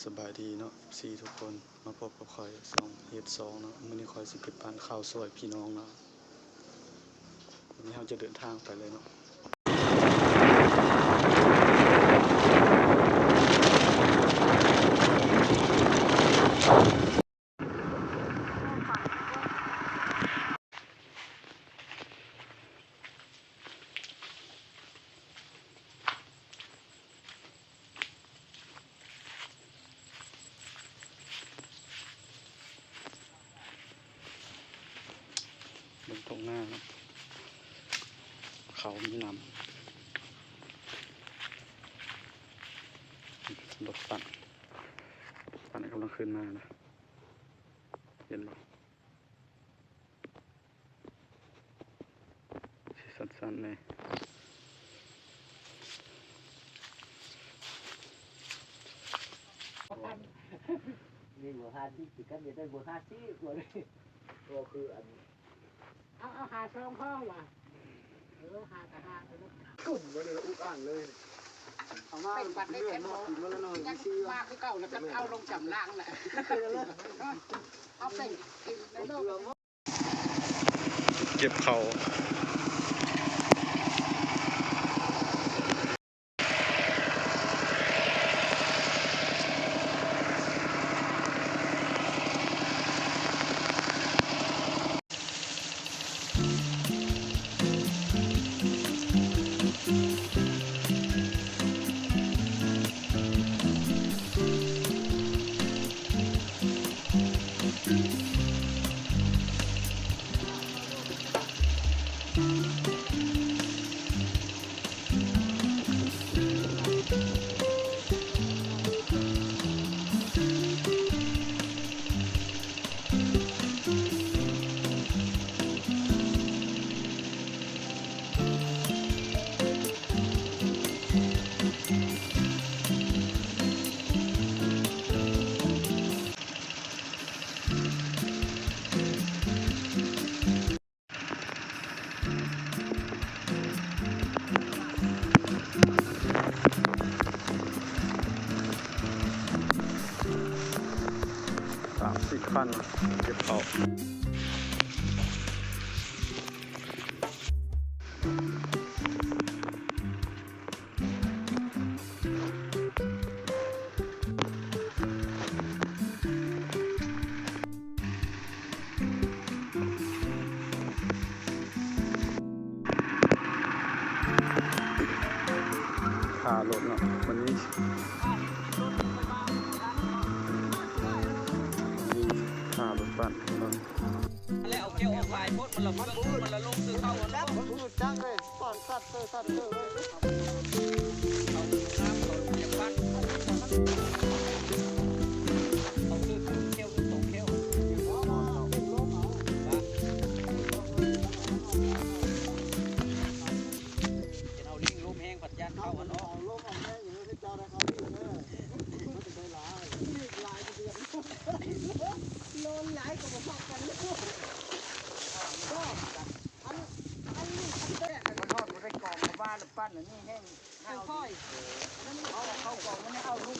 ສະບາຍດີເນາະ ເອັຟຊີ ທຸກຄົນ ມາພົບກັບຂ້ອຍຊ່ອງເຮັດຊ່ອງເນາະ. ມື້ນີ້ຂ້ອຍຊິໄປປັ້ນເຂົ້າຊ່ວຍພີ່ນ້ອງເນາະ. ວັນນີ້ເຮົາຈະເດີນທາງໄປເລີຍເນາະ. ເບິ່ງທົ່ງນາເນາະ ເຂົ້າມີນຳ ລົດປັ້ນ ລົດປັ້ນກຳລັງຂຶ້ນມານະ ເຫັນບໍ່? ຊິສັ້ນໆແດ່ ນີ້ບໍ່ພາດຊິກິນກັນ ຢາກໄດ້ບໍ່ພາດຊິກວ່ານີ້ ກໍຄືອັນ ເອົາ ເອົາຫາສອງຫ້ອງວ່າ ເອີ ຫາກະຫາ ກຸ້ມໄວ້ເລີຍ ອຸກອ່າງເລີຍ ເອົາມາ ເປັນບັດໄດ້ແຂນບໍ່ ຍັງມາຄືເກົ່າ ແລ້ວກໍເອົາລົງຈຳລາງແຫຼະ ເອົາເປັນກິນໃນໂລກ ເກັບເຂົ້າ. ສາມສີ່ຄັນ ເກັບເຂົ້າ. ຄ່າລົດເນາະ ວັນນີ້ ຄ່າລົດບັດເນາະ. ແລ້ວເອົາແກ້ວອອກຫຼາຍໂພດ ມັນລະ ມັນລະລົງຄືເກົ່າ ມັນລະບໍ່ ຈັກເລີຍ ສອນສັດເຕີສັດເຕີເລີຍ ເອົານ້ຳ ເອົາຢາປັ່ນ ເອົາເທື່ອແກ້ວ ສອງແກ້ວ ເອົາລິງ ລົມແຮງພັດຢ້ານເຂົ້າ ເອົາເນາະ ເອົາລົມເອົາແຮງຢູ່ເດີ ເຈົ້າໄດ້ເຂົ້າດີເດີ ມັນຈະໄດ້ຫຼາຍ ຫຼາຍເດືອນ ໂລນຫຼາຍກໍບໍ່ເທົ່າກັນເນາະ ກໍ ອັນ ອັນນີ້ ອັນແລກ ມັນຮອດບໍ່ໄດ້ກອງເຂົ້າບ້ານ ແລ້ວປັ້ນອັນນີ້ແຮງ ເອົາຄ່ອຍ ເອົາເຂົ້າກອງມັນໃຫ້ເອົາລົງ.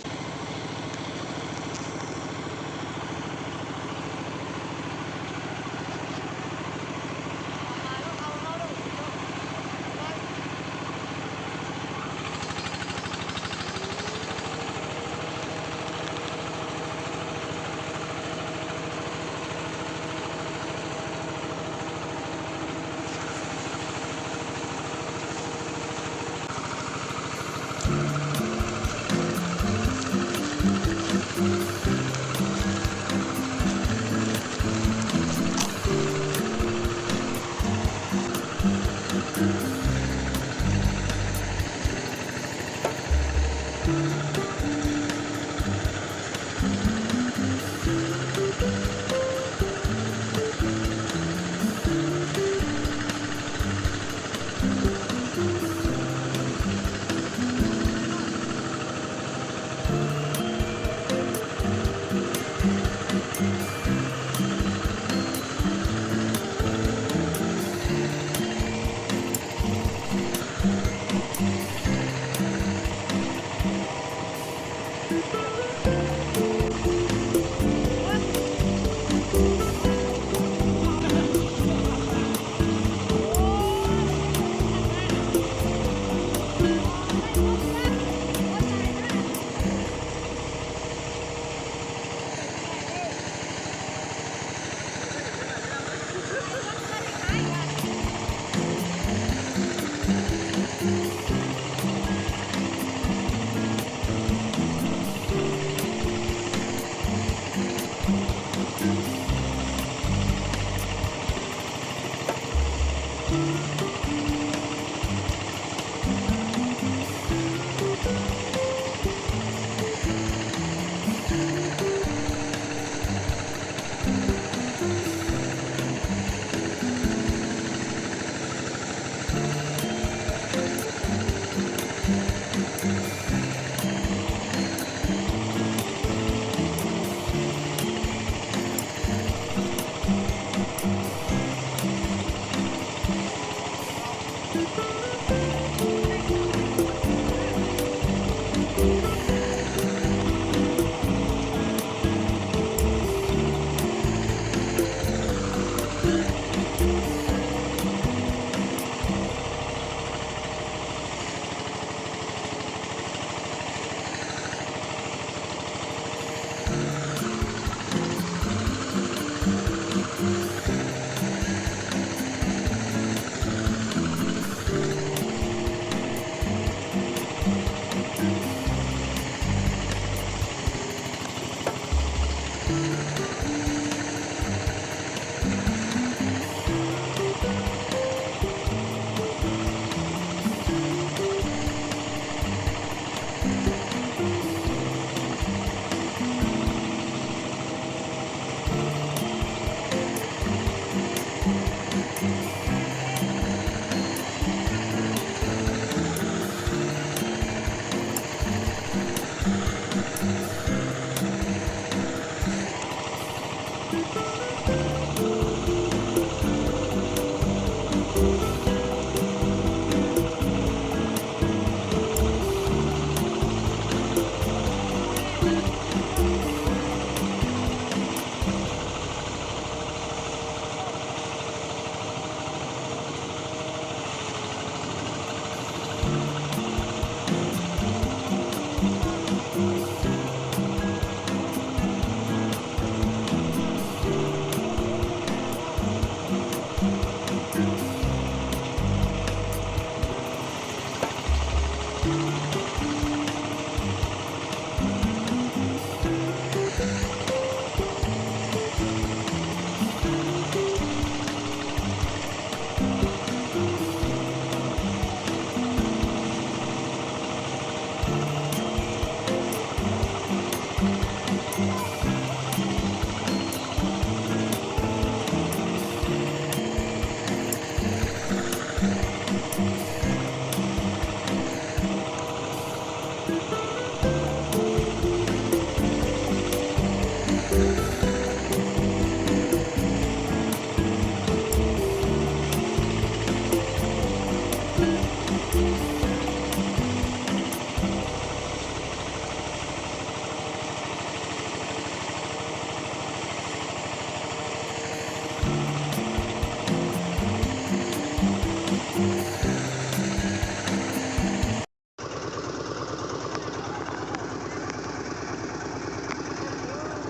ເ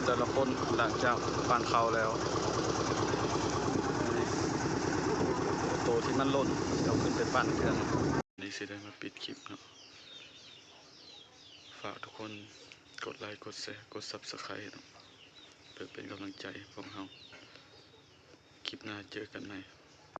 ແຕ່ລະຄົນຫຼັງຈາກປັ່ນເຂົ້າແລ້ວ ໂຕທີ່ມັນຫຼົ່ນເອົາຂຶ້ນໄປປັ່ນເຄື່ອງ. ນີ້ຊິໄດ້ມາປິດຄລິບເນາະ. ຝາກທຸກຄົນກົດໄລ ກົດແຊ ກົດ Subscribe ເນາະ ເພື່ອເປັນກຳລັງໃຈໃຫ້ພວກເຮົາ. ຄລິບໜ້າເຈີກັນໃໝ່.